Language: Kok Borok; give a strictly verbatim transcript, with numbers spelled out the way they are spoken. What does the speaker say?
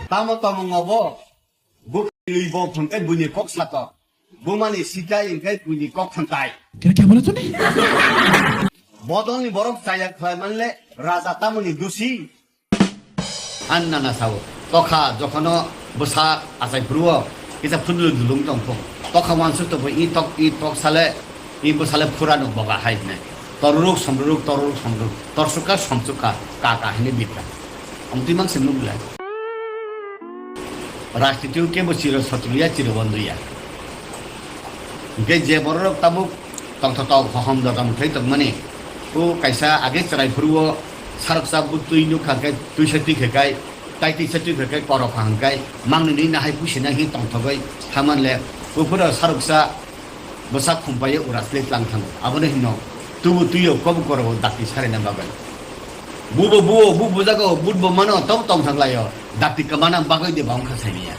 Tamo tamo ngobo. Buk lui bo phangkai buini kok sato. Bumani sitai hingkai buini kok phangkai. Kira kya bola tuni? Bodolni borok chaya khlai manle raja tamoni dusi. An nana sao. Tokha jokhono bwsa achai phuru o kisa phundulu dulung tong phung. Tokha wansuk tong phung, i tok, i tok sale, i bwsale phura no boga hai hwnwi. Toruruk somruruk, toruruk somruruk, torsuka somsuka, kaka hwnwi bikha. Omtwi mang se nuk le. Rajniti o kebo chiro sotruya, chiro bondhuya. Hingke je bororok tabuk tongthotok hohom dodom khlai tongmani, o kaisa age chwrai phuru o saroksa bo twi nukha khe twisa twi khe kai, tai twisa twi khe kai korokha hwnkhe mangni nini nahai puisi nai hwnwi tongthogwi thamanle, buphuru saroksa bwsa khumpaiwi ura sle tlang thango. Abono hino tubu twi o kobu koro o dakti sarina bagwi. Bubo buo, bu bujago, but bo mano, tobo tongthok laio. Dakti kwmana bagwi de ba wngkha sainiya.